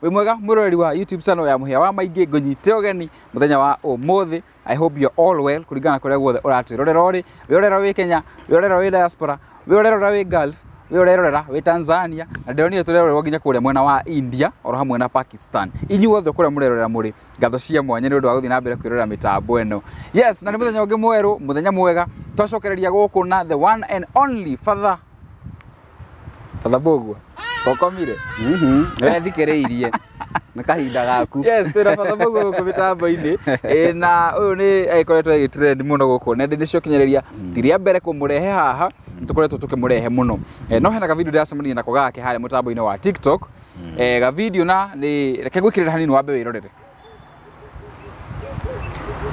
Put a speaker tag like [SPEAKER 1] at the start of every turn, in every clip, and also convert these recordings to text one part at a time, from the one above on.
[SPEAKER 1] Wĩ mwega mwĩroreri wa YouTube channel ya Mũhĩa wa Maingĩ, ngũnyite ũgeni mũthenya wa ũmũthĩ. I hope you're all well kũringana na kũrĩa guothe ũratwĩrorera ũrĩ. Wĩ ũrera wĩ Kenya, wĩ ũrera wĩ diaspora, wĩ ũrerora wĩ Gulf, wĩ ũrerorera wĩ Tanzania, na ndĩronire tũrerorerwo nginya kũrĩa mwena wa India oro hamwe na Pakistan. Inyuothe kũrĩa mũrerorera mũrĩ, ngatho cia mwanya nĩ ũndũ wa gũthiĩ na mbere kwĩrorera mĩtambo ĩno. Yes, na nĩ mũthenya ũngĩ mwerũ, mũthenya mwega, twacokereria gũkũ na the one and only Father Father Mbũgua. Kokomire.
[SPEAKER 2] Wethikĩrĩirie nĩ kahinda gaku.
[SPEAKER 1] Yes, twĩna Father Mbũgua gũkũ mĩtambo-inĩ. Ĩ, na ũyũ nĩ agĩkoretwo agĩtrend mũno gũkũ nenda-inĩ cia ũkinyanĩria. Ti rĩa mbere kũmũrehe haha, nĩ tũkoretwo tũkĩmũrehe mũno. No hena kavideo ndĩracemania nako gake harĩa mũtambo-inĩ wa TikTok. Gavideo na nĩ reke ngwĩkĩrĩre hanini wambe wĩrorere.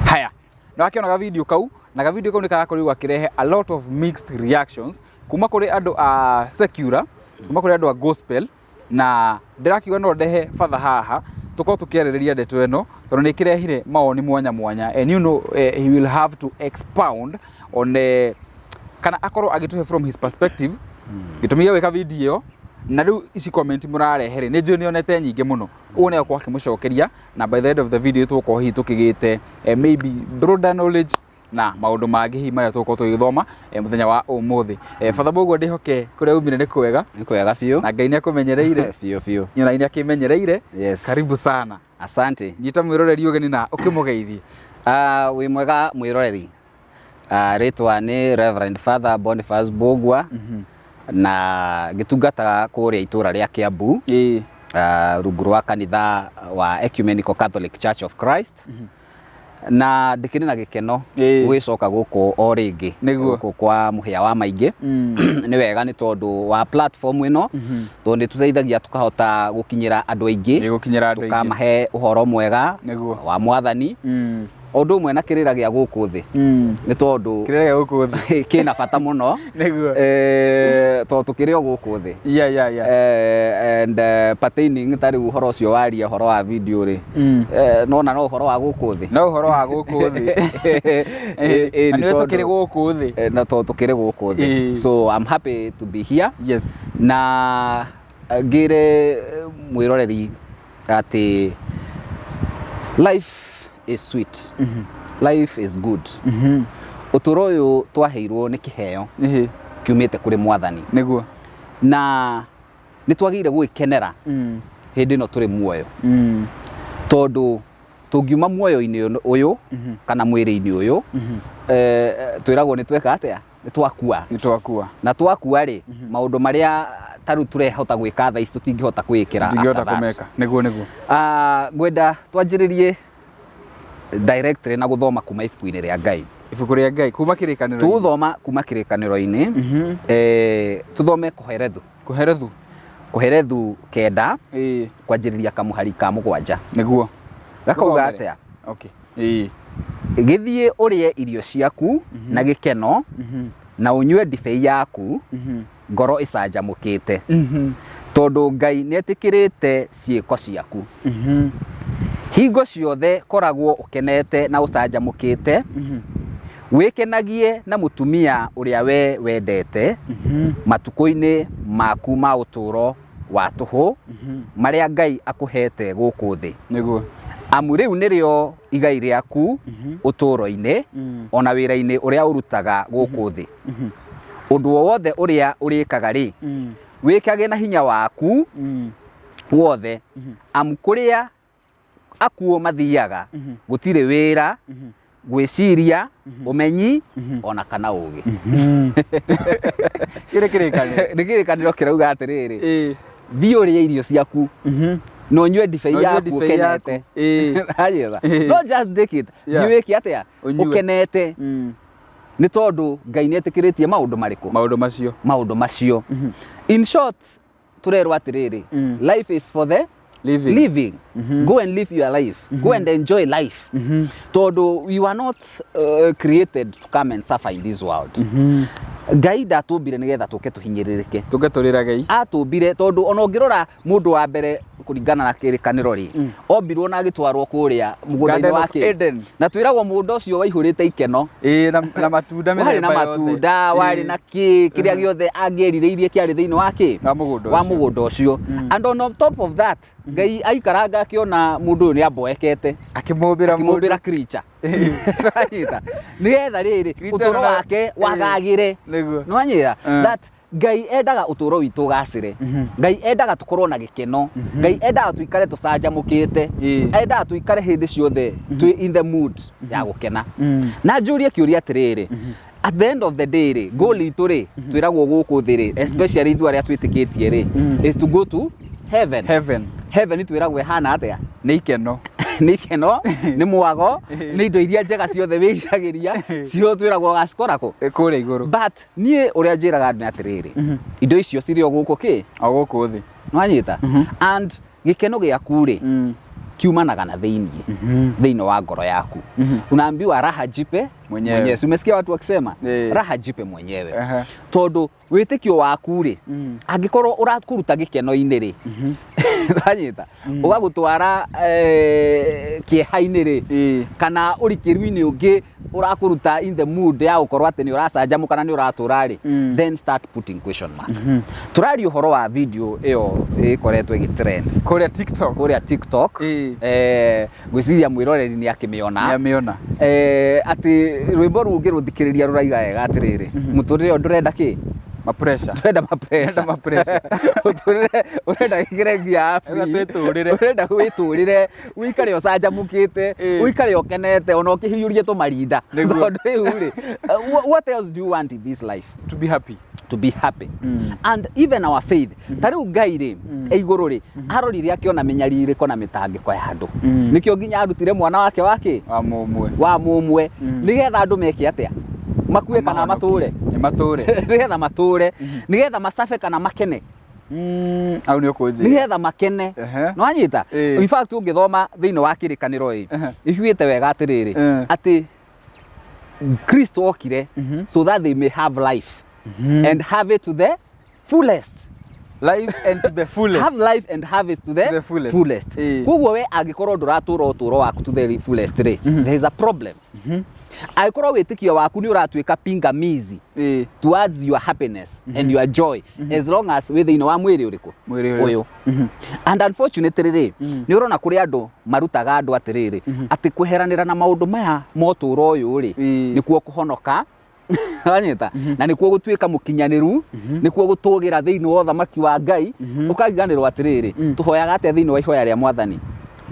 [SPEAKER 1] Haya, nĩ wakĩona gavideo kau, na gavideo kau nĩ karakorirwo gakĩrehe a lot of mixed reactions kuma kũrĩ andũ a secular, kuma kũrĩ andũ a gospel, na ndĩrakiuga no ndehe Father haha tũkorwo tũkĩarĩrĩria ndeto ĩno tondũ nĩ ĩkĩrehire mawoni mwanya mwanya, and you know, he will have to expound on, kana akorwo agĩtũhe from his perspective gĩtũmi gĩa gwĩka video ĩyo. Na rĩu ici comment mũrarehe rĩ, nĩ njũĩ nĩonete nyingĩ mũno, ũguo nĩ egũkorwo akĩmũcokeria, na by the end of the video tũgũkorwo hihi tũkĩgĩte maybe broader knowledge na maũndũ mangĩ hihi marĩa tũgũkorwo tũgĩthoma mũthenya wa ũmũthĩ. Father Mbũgua, ndĩhoke kũrĩa umire nĩ kwega.
[SPEAKER 2] Nĩ kwega biũ.
[SPEAKER 1] Na Ngai nĩ akũmenyereire.
[SPEAKER 2] Biũ biũ.
[SPEAKER 1] Na nĩ akĩmenyereire.
[SPEAKER 2] Yes.
[SPEAKER 1] Karibu sana.
[SPEAKER 2] Asante.
[SPEAKER 1] Nyita mwĩroreri ũgeni na ũkĩmũgeithie.
[SPEAKER 2] Wĩ mwega mwĩroreri. Rĩtwa nĩ Reverend Father Boniface Mbũgua na ngĩtungataga kũrĩa itũra rĩa Kiambu, rungu rwa kanitha wa Ecumenical Catholic Church of Christ, na ndĩkĩrĩ na gĩkeno gũgĩcoka gũkũ o rĩngĩ gũkũ kwa Mũhĩa wa Maingĩ. Nĩ wega nĩ tondũ wa platform ĩno, tondũ nĩ tũteithagia tũkahota gũkinyĩra andũ aingĩ,
[SPEAKER 1] Nĩ gũkinyĩra andũ aingĩ.
[SPEAKER 2] Tũkamahe ũhoro mwega wa Mwathani, o ũndũ ũmwe na kĩrĩra gĩa gũkũ thĩ, nĩ tondũ
[SPEAKER 1] Kĩrĩa gĩa gũkũ thĩ
[SPEAKER 2] kĩna bata mũno, tondũ tũkĩrĩ o gũkũ thĩ. And pertaining ta rĩu ũhoro ũcio waria ũhoro wa video rĩ, nona no ũhoro wa gũkũ thĩ.
[SPEAKER 1] No ũhoro wa gũkũ thĩ. Na
[SPEAKER 2] nĩ
[SPEAKER 1] nĩwe
[SPEAKER 2] tondũ-
[SPEAKER 1] tũkĩrĩ gũkũ thĩ.
[SPEAKER 2] Na tondũ tũkĩrĩ gũkũ thĩ. So I'm happy to be here. Na ngĩre mwĩroreri atĩ life is sweet, life is good. Ũtũũro ũyũ twaheirwo nĩ kĩheo kiumĩte kũrĩ Mwathani, na nĩ twagĩrĩire gũgĩkenera hĩndĩ ĩno tũrĩ muoyo, tondũ tũngiuma muoyo-inĩ ũyũ kana mwĩrĩ-inĩ ũyũ, twĩragwo nĩ tweka atĩa? Nĩ twakua.
[SPEAKER 1] Nĩ twakua.
[SPEAKER 2] Na twakua rĩ, maũndũ marĩa ta rĩu tũrehota gwĩka thaa ici tũtingĩhota kwĩĩkĩra
[SPEAKER 1] Tũtingĩhota
[SPEAKER 2] after that.
[SPEAKER 1] kũmeka. Nĩguo.
[SPEAKER 2] Ngwenda twanjĩrĩrie directly na gũthoma kuma ibuku-inĩ rĩa Ngai.
[SPEAKER 1] Ibuku rĩa Ngai kuma Kĩrĩkanĩro.
[SPEAKER 2] Tũgũthoma kuma Kĩrĩkanĩro-inĩ, tũthome Koherethu.
[SPEAKER 1] Kũherethu.
[SPEAKER 2] Koherethu 9, kwanjĩrĩria kamũhari ka 7. Gakauga
[SPEAKER 1] Tũthomere.
[SPEAKER 2] atĩa?
[SPEAKER 1] Okay. Ĩĩ.
[SPEAKER 2] Gĩthiĩ ũrĩe irio ciaku na gĩkeno na ũnyue ndibei yaku ngoro ĩcanjamũkĩte, tondũ Ngai nĩ etĩkĩrĩte ciĩko ciaku. Hingo ciothe koragwo ũkenete na ũcanjamũkĩte, wĩkenagie na mũtumia ũrĩa we wendete matukũ-inĩ maku ma ũtũũro wa tũhũ marĩa Ngai akũhete gũkũ thĩ, amu rĩu nĩrĩo igai rĩaku ũtũũro-inĩ ona wĩra-inĩ ũrĩa ũrutaga gũkũ thĩ. Ũndũ o wothe ũrĩa ũrĩkaga rĩ, wĩkage na hinya waku wothe, amu kũrĩa akuo mathiaga gũtirĩ wĩra, gwĩciria, ũmenyi ona kana ũgĩ.
[SPEAKER 1] Kĩrĩ kĩrĩkanĩro.
[SPEAKER 2] Nĩ kĩrĩkanĩro kĩrauga atĩrĩrĩ, thiĩ ũrĩe irio ciaku na ũnyue ndibei
[SPEAKER 1] Na ũnyue
[SPEAKER 2] yaku
[SPEAKER 1] ndibei yaku.
[SPEAKER 2] ũkenete. Ranyetha. No just take it. Thiĩ wĩke atĩa?
[SPEAKER 1] Ũnyue.
[SPEAKER 2] Ũkenete, nĩ tondũ Ngai nĩ etĩkĩrĩtie maũndũ marĩkũ?
[SPEAKER 1] Maũndũ macio.
[SPEAKER 2] Maũndũ macio. In short, tũrerwo atĩrĩrĩ, life is for the
[SPEAKER 1] living.
[SPEAKER 2] Living. Go and live your life, go and enjoy life, tondũ you are not created to come and suffer in this world. Ngai ndatũmbire nĩgetha tũke tũhinyĩrĩrĩke.
[SPEAKER 1] Tũke tũrĩragei.
[SPEAKER 2] Atũmbire tondũ ona ũngĩrora mũndũ wa mbere kũringana na kĩrĩkanĩro rĩ, ombirwo na agĩtwarwo kũrĩa mũgũnda-inĩ
[SPEAKER 1] Garden
[SPEAKER 2] wa
[SPEAKER 1] of
[SPEAKER 2] kĩ?
[SPEAKER 1] Eden.
[SPEAKER 2] Na twĩragwo mũgũnda ũcio waihũrĩte ikeno.
[SPEAKER 1] Ĩĩ, na matunda
[SPEAKER 2] Warĩ na
[SPEAKER 1] mĩthemba yothe.
[SPEAKER 2] matunda, warĩ na kĩ kĩrĩa gĩothe angĩerirĩirie kĩarĩ thĩinĩ wa kĩ?
[SPEAKER 1] Wa mũgũnda
[SPEAKER 2] Wa
[SPEAKER 1] ũcio.
[SPEAKER 2] mũgũnda ũcio. And on top of that, Ngai aikaranga akiona mundu uyu ni amboekete,
[SPEAKER 1] akĩmũmbĩra
[SPEAKER 2] akĩmũmbĩra creature. Nĩwanyita? Nĩgetha rĩrĩ
[SPEAKER 1] Creature
[SPEAKER 2] ũtũro wake wagagĩre.
[SPEAKER 1] Nĩguo.
[SPEAKER 2] Nĩwanyita? That Ngai endaga ũtũro witũ ũgacĩre. Ngai endaga tũkorwo na gĩkeno. Ngai endaga tũikare tũcanjamũkĩte. Endaga tũikare hĩndĩ ciothe twĩ in the mood ya gũkena. Na njũrie kĩũria atĩrĩrĩ, at the end of the day rĩ, goal itũ rĩ, twĩragwo gũkũ thĩ rĩ, especially ithuĩ arĩa twĩtĩkĩtie rĩ, is to go to heaven.
[SPEAKER 1] Heaven.
[SPEAKER 2] Heaven twĩragwo ĩhana atĩa?
[SPEAKER 1] Nĩ ikeno.
[SPEAKER 2] Nĩ ikeno, nĩ mwago, nĩ indo iria njega ciothe wĩriragĩria, cio twĩragwo ũgacikora kũ?
[SPEAKER 1] Kũrĩa igũrũ.
[SPEAKER 2] But niĩ ũrĩa njĩraga andũ nĩ atĩrĩrĩ, indo icio cirĩ o gũkũ kĩ?
[SPEAKER 1] O gũkũ thĩ.
[SPEAKER 2] Nĩwanyita? And gĩkeno gĩaku rĩ, kiumanaga na thĩinĩ, thĩinĩ wa ngoro yaku. Unaambiwa raha jipe
[SPEAKER 1] mwenyewe.
[SPEAKER 2] Si umesikia watu wakisema raha jipe mwenyewe. Tondũ wĩtĩkio waku rĩ, angĩkorwo ũrakũruta gĩkeno-inĩ rĩ, wanyita, ũgagũtwara kĩeha-inĩ rĩ, kana ũrikĩru-inĩ ũngĩ ũrakũruta in the mood ya gũkorwo atĩ nĩ ũracanjamũka na nĩ ũratũra rĩ, then start putting question mark. Tũraria ũhoro wa video ĩyo ĩkoretwo ĩgĩtrend
[SPEAKER 1] kũrĩa TikTok.
[SPEAKER 2] Kũrĩa TikTok. Ngwĩciria mwĩroreri nĩ akĩmĩona.
[SPEAKER 1] Nĩ amĩona.
[SPEAKER 2] Atĩ rwĩmbo rũu ũngĩrũthikĩrĩria rũraiga wega atĩrĩrĩ, mũtũrĩre ũyũ ndũrenda kĩ?
[SPEAKER 1] Ma pressure.
[SPEAKER 2] Ndũrenda ma pressure.
[SPEAKER 1] Ma pressure.
[SPEAKER 2] Ũtũrĩre ũrenda wĩkĩre ngia free.
[SPEAKER 1] Ũrenda twĩtũrĩre.
[SPEAKER 2] Ũrenda wĩtũrĩre, ũikare ũcanjamũkĩte, ũikare ũkenete, ona ũkĩhiũrie tũmarinda. Tondũ rĩu rĩ, what else do you want in this life?
[SPEAKER 1] To be happy.
[SPEAKER 2] To be happy. And even our faith. Ta rĩu Ngai rĩ, e igũrũ rĩ, arorire akĩona mĩnyarirĩko na mĩtangĩko ya andũ. Nĩkĩo nginya arutire mwana wake wake?
[SPEAKER 1] Wa mũmwe.
[SPEAKER 2] Wa mũmwe. Nĩgetha andũ meke atĩa? Makue kana matũre?
[SPEAKER 1] Nĩ matũre.
[SPEAKER 2] Nĩgetha matũre, nĩgetha macabe kana makene.
[SPEAKER 1] Au nĩ ũkũnjĩra.
[SPEAKER 2] Nĩgetha makene. Nĩwanyita? In fact ũngĩthoma thĩinĩ wa kĩrĩkanĩro ĩ, ĩhuĩte wega atĩrĩrĩ, atĩ Kristo okire so that they may have life and have it to the fullest.
[SPEAKER 1] Life and to the fullest.
[SPEAKER 2] Have life and have it to the
[SPEAKER 1] fullest.
[SPEAKER 2] Fullest. Koguo we angĩkorwo ndũratũra ũtũũro waku to the fullest rĩ, there is a problem. Angĩkorwo wĩtĩkio waku nĩ ũratuĩka pingamizi towards your happiness and your joy, as long as wĩ thĩinĩ wa mwĩrĩ ũrĩkũ?
[SPEAKER 1] Mwĩrĩ
[SPEAKER 2] ũyũ. And unfortunately rĩ, nĩ ũrona kũrĩ andũ marutaga andũ atĩrĩrĩ, atĩ kweheranĩra na maũndũ maya ma ũtũũro ũyũ rĩ, nĩkuo kũhonoka. Wanyita? Na nĩkuo gũtuĩka mũkinyanĩru, nĩkuo gũtũgĩra thĩinĩ wa ũthamaki wa Ngai. Ũkariganĩrwo atĩrĩrĩ, tũhoyaga atĩa thĩinĩ wa ihoya rĩa Mwathani?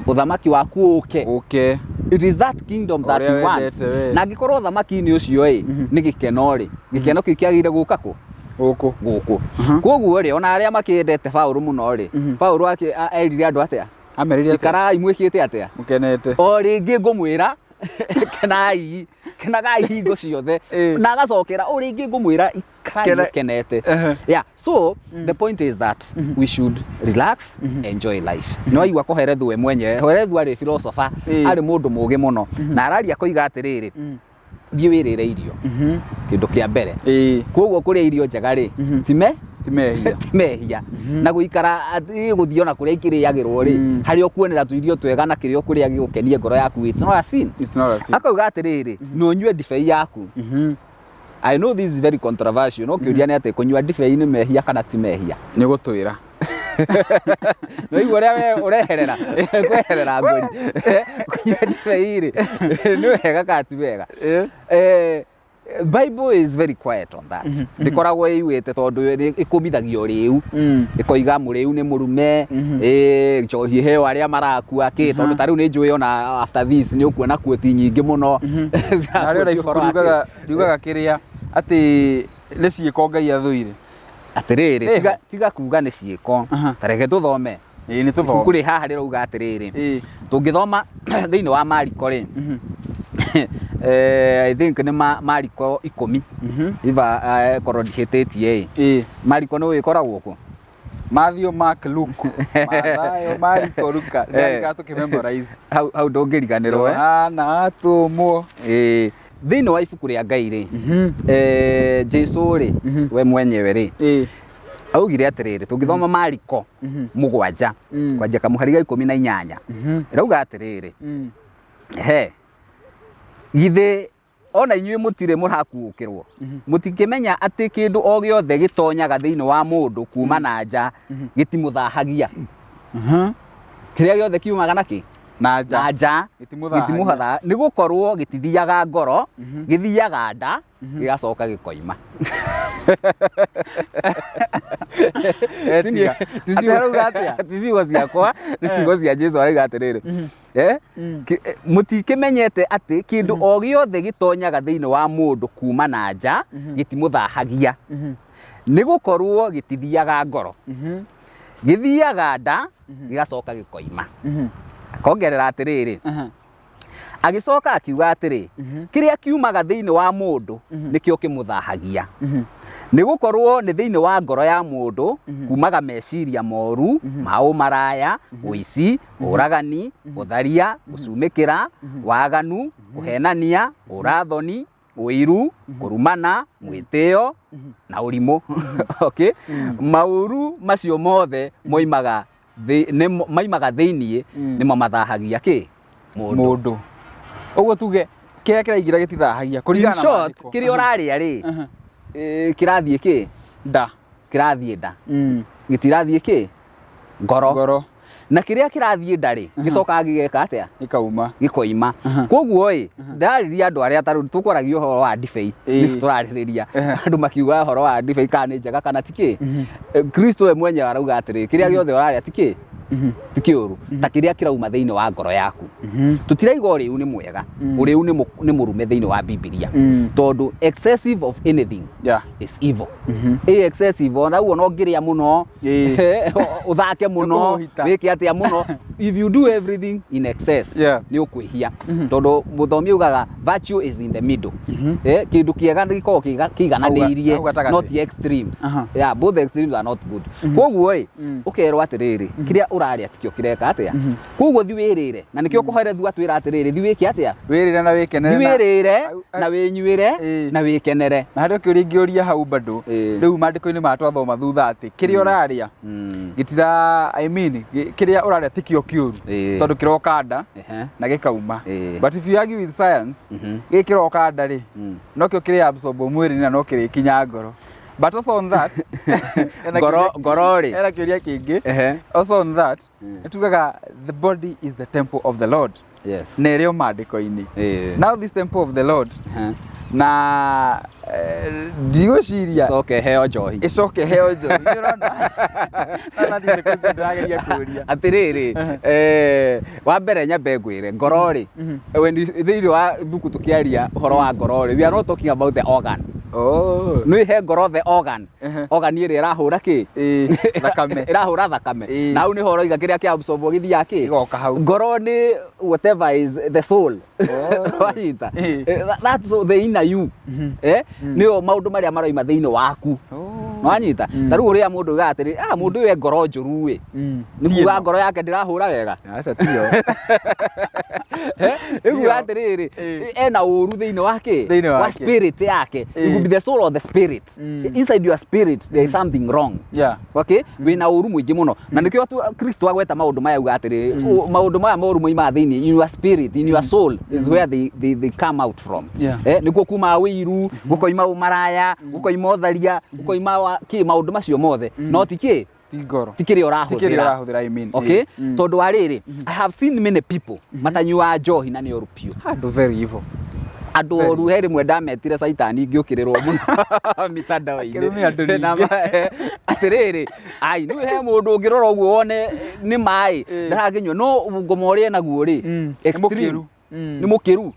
[SPEAKER 2] Ũthamaki waku ũke.
[SPEAKER 1] Ũke.
[SPEAKER 2] It is that kingdom that you want. Na angĩkorwo ũthamaki-inĩ ũcio ĩ, nĩ gĩkeno rĩ, gĩkeno kĩu kĩagĩrĩire gũka kũ?
[SPEAKER 1] Gũkũ.
[SPEAKER 2] Gũkũ. Koguo rĩ, ona arĩa makĩendete Paũlũ mũno rĩ, Paũlũ erire andũ atĩa?
[SPEAKER 1] Amerire atĩa?
[SPEAKER 2] Ikarai mwĩkĩte atĩa?
[SPEAKER 1] Mũkenete.
[SPEAKER 2] O rĩngĩ ngũmwĩra, kenai, kenagai hingo ciothe. Na agacokera o rĩngĩ ngũmwĩra ikarai mũkenete. Yeah, so the point is that we should relax, enjoy life. No aigua Koherethu we mwenyewe, Koherethu arĩ philosopher, arĩ mũndũ mũũgĩ mũno. Na araria koiga atĩrĩrĩ, thiĩ wĩrĩre irio. Kĩndũ kĩa mbere. Koguo kũrĩa irio njega rĩ, ti
[SPEAKER 1] mehia.
[SPEAKER 2] Ti mehia. Na gũikara gũthiĩ ona kũrĩa ikĩrĩagĩrwo rĩ, harĩa ũkuonera tũirio twega na kĩrĩa ũkũrĩa gĩgũkenie ngoro yaku, it's not a sin.
[SPEAKER 1] It's not a sin.
[SPEAKER 2] Akauga atĩrĩrĩ, na ũnyue ndibei yaku. I know this is very controversial. No kĩũria nĩ atĩ kũnyua ndibei nĩ mehia kana ti mehia?
[SPEAKER 1] Nĩ gũtwĩra.
[SPEAKER 2] No igua ũrĩa we ũreherera, kweherera ngũri. Kũnyua ndibei rĩ, nĩ wega kana ti wega? Bible is very quiet on that. Ndĩkoragwo ĩiguĩte tondũ ĩkũmithagio rĩu. Ĩkoiga mũrĩu nĩ mũrume, njohi ĩheo arĩa marakua kĩ, tondũ ta rĩu nĩ njũĩ ona after this nĩ ũkuona quote nyingĩ mũno.
[SPEAKER 1] Na rĩo ibuku riugaga kĩrĩa atĩ nĩ ciĩko Ngai athũire.
[SPEAKER 2] Atĩrĩrĩ, tiga kuga nĩ ciĩko. Ta reke tũthome.
[SPEAKER 1] Nĩ tũthome.
[SPEAKER 2] Ibuku rĩ haha rĩrauga atĩrĩrĩ, tũngĩthoma thĩinĩ wa Mariko rĩ, I think nĩ Mariko 10. Iva korwo ndihĩtĩtie ĩ. Mariko nĩ ĩkoragwo kũ?
[SPEAKER 1] Matthew, Mark, Luke. Mathayo, Mariko, Luka. Ndarika tũkĩmemorize.
[SPEAKER 2] Hau ndũngĩriganĩrwo.
[SPEAKER 1] Johana atũmwo.
[SPEAKER 2] Thĩinĩ wa ibuku rĩa Ngai rĩ, Jesu rĩ, we mwenyewe rĩ, augire atĩrĩrĩ, tũngĩthoma Mariko 7, kwanjia kamũhari ga 18, ĩrauga atĩrĩrĩ, he githĩ ona inyuĩ mũtirĩ mũrakuũkĩrwo, mũtingĩmenya atĩ kĩndũ o gĩothe gĩtonyaga thĩinĩ wa mũndũ kuma na nja gĩtimũthahagia. Kĩrĩa gĩothe kiumaga na kĩ?
[SPEAKER 1] Na nja.
[SPEAKER 2] Na nja.
[SPEAKER 1] Gĩtimũthahagia.
[SPEAKER 2] Gĩtimũthahagia. Nĩ gũkorwo gĩtithiaga ngoro, gĩthiaga nda, gĩgacoka gĩkoima.
[SPEAKER 1] Etiga. Atĩ arauga atĩa?
[SPEAKER 2] Ti ciugo ciakwa, nĩ ciugo cia Jesu arauga atĩrĩrĩ. Mũtikĩmenyete atĩ kĩndũ o gĩothe gĩtonyaga thĩinĩ wa mũndũ kuma na nja gĩtimũthahagia. Nĩ gũkorwo gĩtithiaga ngoro. Gĩthiaga nda, gĩgacoka gĩkoima. Akongerera atĩrĩrĩ. Agĩcoka akiuga atĩrĩ, kĩrĩa kiumaga thĩinĩ wa mũndũ nĩkĩo kĩmũthahagia. Nĩ gũkorwo nĩ thĩinĩ wa ngoro ya mũndũ kumaga meciria moru, ma ũmaraya, ũici, ũragani, ũtharia, gũcumĩkĩra, waganu, kũhenania, ũrathoni, ũiru, kũrumana, mwĩtĩo na ũrimũ. Okay? Maũru macio mothe moimaga maimaga thĩinĩ nĩmo mathahagia kĩ?
[SPEAKER 1] Mũndũ. Ũguo tuge kĩrĩa kĩraingĩra gĩtithahagia kũringana na maandĩko.
[SPEAKER 2] Kĩrĩa ũrarĩa rĩ, kĩrathiĩ kĩ?
[SPEAKER 1] Nda.
[SPEAKER 2] Kĩrathiĩ nda. Gĩtirathiĩ kĩ? Ngoro.
[SPEAKER 1] Ngoro.
[SPEAKER 2] Na kĩrĩa kĩrathiĩ nda rĩ, gĩcokaga gĩgeka atĩa?
[SPEAKER 1] Gĩkauma.
[SPEAKER 2] Gĩkoima. Koguo ĩ, ndarĩria andũ arĩa tarĩu tũkwaragia ũhoro wa ndibei, nĩ tũrarĩrĩria. Andũ makiuga ũhoro wa ndibei kana nĩ njega kana ti kĩ. Kristo we mwenyewe arauga atĩrĩ, kĩrĩa gĩothe ũrarĩa ti kĩ? Ti kĩũru. Ta kĩrĩa kĩrauma thĩinĩ wa ngoro yaku. Tũtiraiga ũrĩu nĩ mwega, ũrĩu nĩ mũrume thĩinĩ wa Bibilia. Tondũ excessive of anything is evil. Excessive ona ũguo no ngĩrĩa mũno, ũthake mũno, wĩke atĩa mũno. If you do everything in excess, nĩ ũkwĩhia. Tondũ mũthomi augaga virtue is in the middle. Kĩndũ kĩega gĩkoragwo kĩigananĩirie, not the extremes. Yeah, both extremes are not good. Koguo ĩ, ũkerwo atĩrĩrĩ, kĩrĩa ũrarĩa tikĩo kĩreka atĩa. Koguo thi wĩrĩre, na nĩkĩo kũhore thua twĩra atĩrĩrĩ, thi wĩke atĩa?
[SPEAKER 1] Wĩrĩre na wĩkenere.
[SPEAKER 2] Thi wĩrĩre na wĩnyuĩre na wĩkenere.
[SPEAKER 1] Na harĩ kĩũria ingĩũria hau bado, rĩu maandĩko-inĩ ma twathoma thutha atĩ kĩrĩa ũrarĩa gĩtira, I mean, kĩrĩa ũrarĩa tikĩo kĩũru, tondũ kĩroka nda na gĩkauma. But if you argue with science, gĩkĩ kĩroka nda rĩ, nokĩo kĩrĩa absorb mwĩrĩ na no kĩrĩkinya ngoro. But also on that,
[SPEAKER 2] ngoro rĩ,
[SPEAKER 1] era kĩũria kĩngĩ. Also on that, nĩtugaga the body is the temple of the Lord.
[SPEAKER 2] Yes.
[SPEAKER 1] Na ĩrĩ o maandĩko-inĩ. Now this temple of the Lord, na ndigwĩciria
[SPEAKER 2] ĩcoke heo njohi.
[SPEAKER 1] Ĩcoke heo njohi. Nĩ ũrona? Na that is the question ndĩrageria kũũria.
[SPEAKER 2] Atĩrĩrĩ, wa mbere nyambe ngwĩre ngoro rĩ, thĩinĩ wa mbuku tũkĩaria ũhoro wa ngoro rĩ, we are not talking about the organ. Nĩ he ngoro the organ. Organ ĩrĩa ĩrahũra kĩ?
[SPEAKER 1] Thakame.
[SPEAKER 2] Ĩrahũra thakame. Na hau nĩho ũroiga kĩrĩa kĩa absorb gĩthiaga kĩ?
[SPEAKER 1] Gĩgoka hau.
[SPEAKER 2] Ngoro nĩ whatever is the soul. Wanyita? That's the inner you. Nĩyo maũndũ marĩa maroima thĩinĩ waku. Wanyita? Ta rĩu ũrĩa mũndũ ugaga atĩrĩ, mũndũ ũyũ e ngoro njũru ĩ. Nĩ kuga ngoro yake ndĩrahũra wega.
[SPEAKER 1] Aca tiyo.
[SPEAKER 2] Ĩkuga atĩrĩrĩ, ena ũru thĩinĩ wa kĩ? Wa spirit yake. It could be the soul or the spirit. Inside your spirit there is something wrong. Okay? Wĩna ũru mũingĩ mũno. Na nĩkĩo Kristo agweta maũndũ maya auga atĩrĩ, maũndũ maya moru moimaga thĩinĩ, in your spirit, in your soul is where they come out from. Nĩkuo kumaga ũiru, gũkoima ũmaraya, gũkoima ũtharia, gũkoima kĩ maũndũ macio mothe. No ti kĩ?
[SPEAKER 1] Ti ngoro.
[SPEAKER 2] Ti kĩrĩa ũrahũthĩra.
[SPEAKER 1] Ti kĩrĩa ũrahũthĩra, I mean.
[SPEAKER 2] Okay? Tondũ wa rĩrĩ, I have seen many people matanyuaga njohi na nĩ oru biũ.
[SPEAKER 1] Andũ very evil.
[SPEAKER 2] Andũ oru he rĩmwe ndametire Saitani ngĩũkĩrĩrwo mũno mitandao-inĩ.
[SPEAKER 1] Akĩrumia andũ ningĩ.
[SPEAKER 2] Atĩrĩrĩ, ai, nĩ he mũndũ ũngĩrora ũguo wone nĩ maĩ, ndarakĩnyua, no ngoma ũrĩa enaguo rĩ, extreme.
[SPEAKER 1] Nĩ mũkĩru.
[SPEAKER 2] Nĩ mũkĩru.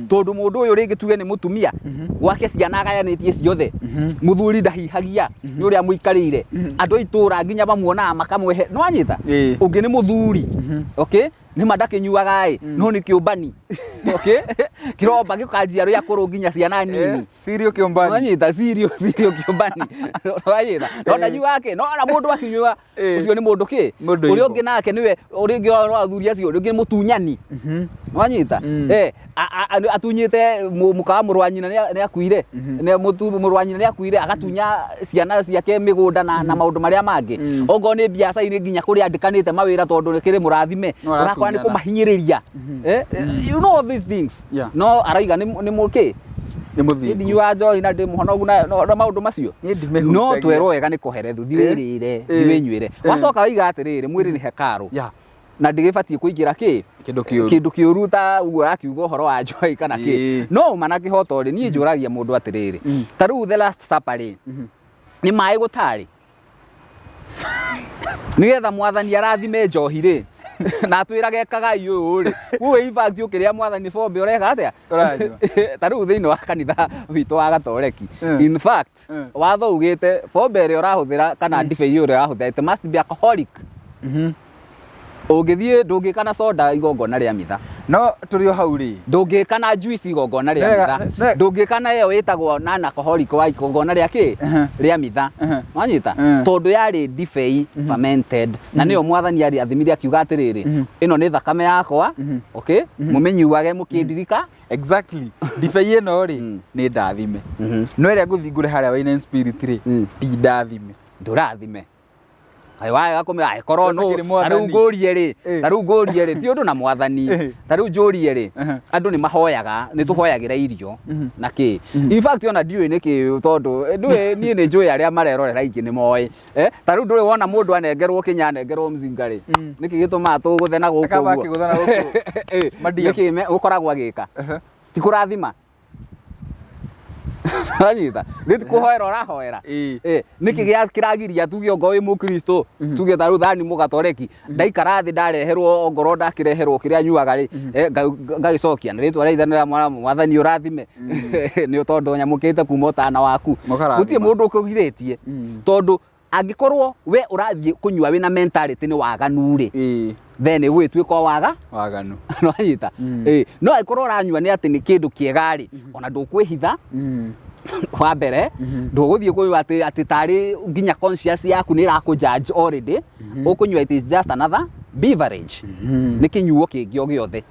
[SPEAKER 2] Tondũ mũndũ ũyũ rĩngĩ tuge nĩ mũtumia, gwake ciana agayanĩtie ciothe, mũthuri ndahihagia nĩ ũrĩa mũikarĩire, andũ a itũũra nginya mamuonaga makamwehe, nĩ wanyita? Ũngĩ nĩ mũthuri, okay? Nĩ ma ndakĩnyuaga ĩ, no nĩ kĩũmbani. Okay? Kĩromba gĩkanjia arĩa akũrũ nginya ciana nini.
[SPEAKER 1] Sirio kĩũmbani.
[SPEAKER 2] Wanyita, sirio kĩũmbani. Wanyita. No ndanyuaga kĩ? No ona mũndũ akinyua, ũcio nĩ mũndũ kĩ? Ũrĩa ũngĩ nake nĩwe, ũrĩa ũngĩ wa athuri acio, ũrĩa ũngĩ nĩ mũtunyani. Wanyita? Atunyĩte mũka wa mũrũ wa nyina nĩ akuire. Mũrũ wa nyina nĩ akuire, agatunya ciana ciake mĩgũnda na maũndũ marĩa mangĩ. Ongorwo nĩ biacara-inĩ nginya kũrĩa andĩkanĩte mawĩra tondũ kĩrĩ mũrathime, ũrakora nĩ kũmahinyĩrĩria. You know all these things. No araiga nĩ mũkĩ?
[SPEAKER 1] Nĩ mũthingu.
[SPEAKER 2] Ndinyuaga njohi na ndĩ mũhonogu na maũndũ macio. No twerwo wega nĩ kũherethu, thiĩ wĩrĩre, thiĩ wĩnyuĩre. Wacoka waiga atĩrĩrĩ, mwĩrĩ nĩ hekarũ. Na ndĩgĩbatiĩ kũingĩra kĩ
[SPEAKER 1] Kĩndũ kĩũru.
[SPEAKER 2] Kĩndũ kĩũru ta ũguo ũrakiuga ũhoro wa njohi kana kĩ. No ũma na kĩhoto rĩ, niĩ njũragia mũndũ atĩrĩrĩ, ta rĩu The Last Supper rĩ, nĩ maĩ gũtarĩ nĩgetha Mwathani arathime njohi rĩ, na atwĩrage ekagai ũyũ rĩ, ũũ in fact ũkĩrĩa Mwathani bombe ũreka atĩa?
[SPEAKER 1] Ũranyua.
[SPEAKER 2] Ta rĩu thĩinĩ wa kanitha witũ wa Gatoreki, in fact, watho ugĩte bombe ĩrĩa ũrahũthĩra kana ndibei ĩrĩa ũrahũthĩra, it must be alcoholic. Ũngĩthiĩ, ndũngĩka na soda igongona rĩa mitha.
[SPEAKER 1] No tũrĩ o hau rĩ.
[SPEAKER 2] Ndũngĩka na juice igongona rĩa
[SPEAKER 1] Wega,
[SPEAKER 2] mitha. Ndũngĩka na ĩyo ĩtagwo non alcoholic wa igongona rĩa kĩ rĩa mitha. Wanyita? Tondũ yarĩ ndibei fermented na nĩyo Mwathani arĩ athimire akiuga atĩrĩrĩ, ĩno nĩ thakame yakwa, okay, mũmĩnyuage mũkĩndirika.
[SPEAKER 1] Exactly. Ndibei ĩno rĩ, nĩ ndathime. No ĩrĩa ngũthiĩ ngũre harĩa Wine and Spirit rĩ, ti ndathime.
[SPEAKER 2] Ndũrathime. Kaĩ waga kũmenya angĩkorwo nũ
[SPEAKER 1] Wetĩkĩre
[SPEAKER 2] ta rĩu
[SPEAKER 1] Mwathani.
[SPEAKER 2] ngũrie rĩ, ta rĩu ngũrie rĩ, ti ũndũ na Mwathani. Ta rĩu njũrie rĩ, andũ nĩ mahoyaga, nĩ tũhoyagĩra irio na kĩ. In fact ona ndiũĩ nĩkĩ, tondũ ndũĩ niĩ nĩ njũĩ arĩa marerorera aingĩ nĩ moĩ. Ta rĩu ndũrĩ wona mũndũ anengerwo kĩnya, anengerwo mzinga rĩ, nĩkĩ gĩtũmaga tũgũthe na gũkũ
[SPEAKER 1] Akamba
[SPEAKER 2] ũguo?
[SPEAKER 1] akĩgũtha na gũkũ. Ma DMs.
[SPEAKER 2] Nĩkĩ ũkoragwo agĩka? Ti kũrathima. Wanyita? Nĩ ti kũhoera ũrahoera? Nĩkĩ gĩa kĩragiria tuge ongorwo wĩ mũkristo, tuge ta rĩu thani mũgatoreki, ndaikara thĩ ndareherwo, ongorwo ndakĩreherwo kĩrĩa nyuaga rĩ, ngagĩcokia na rĩtwa rĩa Ithe na rĩa Mwana, Mwathani ũrathime nĩ tondũ nyamũkĩte kuma ũtana waku.
[SPEAKER 1] Mũkarathima.
[SPEAKER 2] Gũtirĩ mũndũ ũkũgirĩtie, tondũ angĩkorwo we ũrathiĩ kũnyua wĩna mentality nĩ waganu rĩ, then ĩgũgĩtuĩka o waga
[SPEAKER 1] Waganu.
[SPEAKER 2] Nĩwanyita? No angĩkorwo ũranyua nĩ atĩ nĩ kĩndũ kĩega rĩ, ona ndũkwĩhitha. Wa mbere, ndũgũthiĩ kũnyua atĩ tarĩ nginya conscious yaku nĩ ĩrakũ judge already. Ũkũnyua, it is just another beverage, nĩ kĩnyuo kĩngĩ o gĩothe.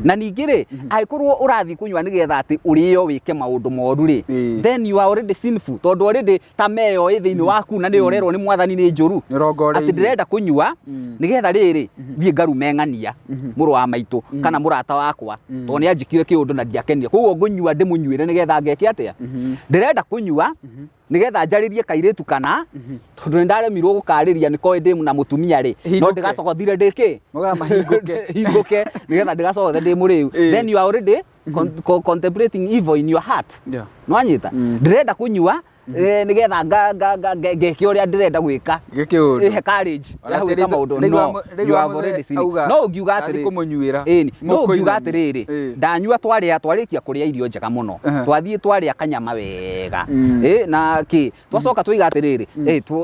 [SPEAKER 2] Na ningĩ rĩ, angĩkorwo ũrathiĩ kũnyua nĩgetha atĩ ũrĩo wĩke maũndũ moru rĩ, then you are already sinful, tondũ already ta meyo ĩ thĩinĩ waku na nĩyo ũrerwo nĩ Mwathani nĩ njũru.
[SPEAKER 1] Nĩ ũrongoreirie.
[SPEAKER 2] Atĩ ndĩrenda kũnyua nĩgetha rĩrĩ thiĩ ngarume ng'ania mũrũ wa maitũ kana mũrata wakwa, tondũ nĩ anjĩkire kĩũndũ na ndiakenire, koguo ngũnyua ndĩmũnyuĩre nĩgetha ngeke atĩa. Ndĩrenda kũnyua nĩgetha njarĩrie kairĩtu kana tondũ nĩ ndaremirwo gũkarĩria nĩ koĩ ndĩ na mũtumia rĩ, no
[SPEAKER 1] Hingũke.
[SPEAKER 2] ndĩgacogothire ndĩkĩ.
[SPEAKER 1] Mũgamahingũke.
[SPEAKER 2] Hingũke nĩgetha ndĩgacogothe ndĩ mũrĩu. Then you are already contemplating evil in your heart. Nwanyita? Ndĩrenda kũnyua nĩgetha ngeke ũrĩa ndĩrenda gwĩka.
[SPEAKER 1] Gĩke ũndũ.
[SPEAKER 2] Ĩhe courage
[SPEAKER 1] Ona
[SPEAKER 2] ya gwĩka
[SPEAKER 1] ciarĩte-
[SPEAKER 2] maũndũ.
[SPEAKER 1] ndaigua
[SPEAKER 2] No,
[SPEAKER 1] ndaigua
[SPEAKER 2] you have
[SPEAKER 1] mũthee
[SPEAKER 2] already seen it.
[SPEAKER 1] auga,
[SPEAKER 2] No ũngiuga
[SPEAKER 1] "Ndathiĩ
[SPEAKER 2] atĩrĩ
[SPEAKER 1] kũmũnyuĩra."
[SPEAKER 2] Ĩni, no ũngiuga
[SPEAKER 1] Mũkũinamia.
[SPEAKER 2] atĩrĩrĩ, ndanyua twarĩa, twarĩkia kũrĩa irio njega mũno, twathiĩ twarĩa kanyama wega, na kĩ, twacoka twaiga atĩrĩrĩ,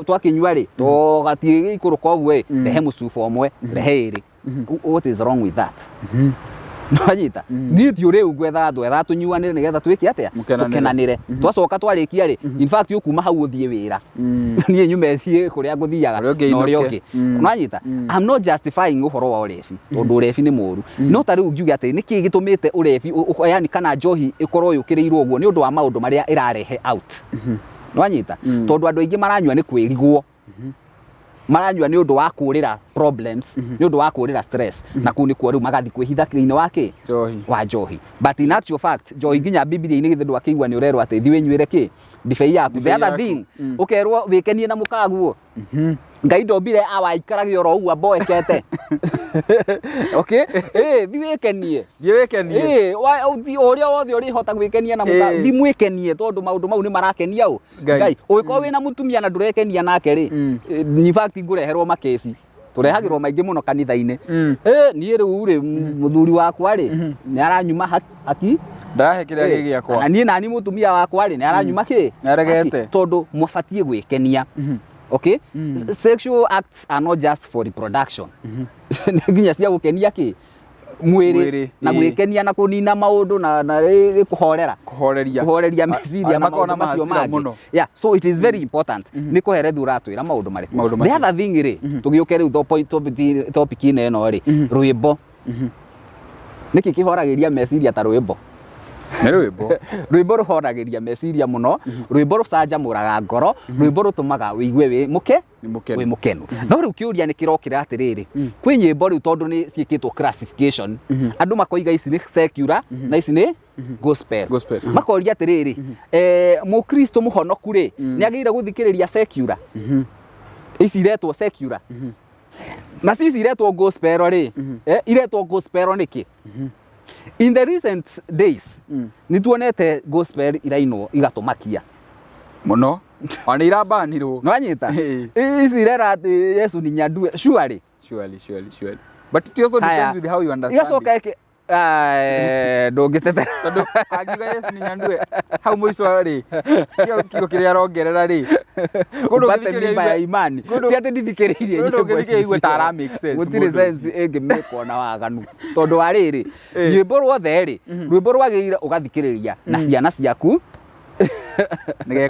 [SPEAKER 2] twakĩnyua rĩ, tũgathiĩ gĩikũrũka ũguo ĩ, rehe mũcuba ũmwe, rehe ĩrĩ. What is wrong with that? Nwanyita? Niĩ ti ũrĩu ngwethaga, twethaga tũnyuanĩre nĩgetha twĩke atĩa?
[SPEAKER 1] Mũkenanĩre.
[SPEAKER 2] Tũkenanĩre. Twacoka twarĩkia rĩ, in fact ũkuma hau ũthiĩ wĩra, niĩ nyume thiĩ kũrĩa ngũthiaga
[SPEAKER 1] Ũrĩa ũngĩ
[SPEAKER 2] na ũrĩa
[SPEAKER 1] ainũke.
[SPEAKER 2] ũngĩ. Nwanyita? I'm not justifying ũhoro wa ũrebi, tondũ ũrebi nĩ mũũru, no ta rĩu ngiuge atĩ nĩkĩ gĩtũmĩte ũrebi yani kana njohi ĩkorwo yũkĩrĩirwo ũguo, nĩ ũndũ wa maũndũ marĩa ĩrarehe out. Nwanyita? Tondũ andũ aingĩ maranyua nĩ kwĩrigwo, maranyua nĩ ũndũ wa kũrĩra problems, nĩ ũndũ wa kũrĩra stress, na kũu nĩkuo rĩu magathiĩ kwĩhitha thĩinĩ wa kĩ?
[SPEAKER 1] Njohi.
[SPEAKER 2] Wa njohi. But in actual fact, njohi nginya Bibilia-inĩ githĩ ndwakĩigua nĩ ũrerwo atĩ thiĩ wĩnyuĩre kĩ ndibei yaku. The
[SPEAKER 1] Ndibei
[SPEAKER 2] other
[SPEAKER 1] yaku.
[SPEAKER 2] thing, ũkerwo wĩkenie na mũkaguo. Ngai ndombire awa aikarage oro ũguo amboekete. Okay, thiĩ wĩkenie.
[SPEAKER 1] Thiĩ wĩkenie.
[SPEAKER 2] Ũrĩa wothe ũrĩhota gwĩkenia na mũka, thiĩ mwĩkenie, tondũ maũndũ mau nĩ marakenia ũ?
[SPEAKER 1] Ngai.
[SPEAKER 2] Ngai. Ũngĩkorwo wĩna mũtumia na ndũrekenia nake rĩ, in fact ngũreherwo makesi, tũrehagĩrwo maingĩ mũno kanitha-inĩ. Niĩ rĩu rĩ, mũthuri wakwa rĩ, nĩ aranyuma haki.
[SPEAKER 1] Ndahe kĩrĩa gĩ gĩakwa.
[SPEAKER 2] Na niĩ nani mũtumia wakwa rĩ, nĩ aranyuma kĩ?
[SPEAKER 1] Nĩaregete.
[SPEAKER 2] Haki, tondũ mwabatiĩ gwĩkenia. Okay? Sexual acts are not just for reproduction. Nĩ nginya cia gũkenia kĩ? Mwĩrĩ
[SPEAKER 1] Mwĩrĩ,
[SPEAKER 2] na gwĩkenia na kũnina maũndũ na kũhorera.
[SPEAKER 1] Kũhoreria.
[SPEAKER 2] Kũhoreria meciria
[SPEAKER 1] arĩa
[SPEAKER 2] na
[SPEAKER 1] makoragwo na
[SPEAKER 2] maũndũ macio
[SPEAKER 1] mahasira
[SPEAKER 2] mangĩ.
[SPEAKER 1] mũno.
[SPEAKER 2] Yeah, so it is very important. Nĩ kũherethu ũratwĩra maũndũ marĩkũ.
[SPEAKER 1] Maũndũ
[SPEAKER 2] The
[SPEAKER 1] macio.
[SPEAKER 2] other thing rĩ, tũgĩũke rĩu topic-inĩ ĩno rĩ, rwĩmbo. Nĩkĩ kĩhoragĩria meciria ta rwĩmbo?
[SPEAKER 1] Nĩ rwĩmbo.
[SPEAKER 2] Rwĩmbo rũhoragĩria meciria mũno, rwĩmbo rũcanjamũraga ngoro, rwĩmbo rũtũmaga wĩigue wĩ mũke
[SPEAKER 1] Nĩ mũkenu.
[SPEAKER 2] Wĩ mũkenu. No rĩu kĩũria nĩ kĩrokĩra atĩrĩrĩ, kwĩ nyĩmbo rĩu tondũ nĩ ciĩkĩtwo classification, andũ makoiga ici nĩ secular na ici nĩ gospel.
[SPEAKER 1] Gospel.
[SPEAKER 2] Makoria atĩrĩrĩ, mũkristo mũhonoku rĩ, nĩ agĩrĩire gũthikĩrĩria secular ici iretwo secular? Na cici iretwo gospel rĩ, iretwo gospel nĩkĩ? In the recent days nĩ tuonete gospel irainwo igatũmakia.
[SPEAKER 1] Mũno, ona nĩ irabanirwo.
[SPEAKER 2] Nĩwanyita?
[SPEAKER 1] Ĩĩ.
[SPEAKER 2] Ici irera atĩ Yesu ni nyandue, surely?
[SPEAKER 1] Surely, surely, surely, but it also
[SPEAKER 2] Haya.
[SPEAKER 1] depends with how you understand
[SPEAKER 2] Igacoka
[SPEAKER 1] it.
[SPEAKER 2] ĩkĩ ndũngĩtetera.
[SPEAKER 1] Tondũ angiuga Yesu ni nyandue hau mũico rĩ, kĩo kiugo kĩrĩa arongerera rĩ, kũndũ
[SPEAKER 2] Upate
[SPEAKER 1] ũngĩthikĩrĩria
[SPEAKER 2] mimba ya
[SPEAKER 1] igue-
[SPEAKER 2] imani.
[SPEAKER 1] kũndũ-
[SPEAKER 2] Ti atĩ ndithikĩrĩirie
[SPEAKER 1] kũndũ
[SPEAKER 2] nyĩmbo
[SPEAKER 1] ũngĩthikĩrĩria
[SPEAKER 2] ici
[SPEAKER 1] igue ta
[SPEAKER 2] ciao.
[SPEAKER 1] ara make sense
[SPEAKER 2] Gũtirĩ
[SPEAKER 1] mũndũ
[SPEAKER 2] sense
[SPEAKER 1] ũcio.
[SPEAKER 2] ĩngĩmĩkwo na waganu, tondũ wa rĩrĩ, rwĩmbo ruothe rĩ, rwĩmbo rwagĩrĩire ũgathikĩrĩria na ciana ciaku.
[SPEAKER 1] Nĩge-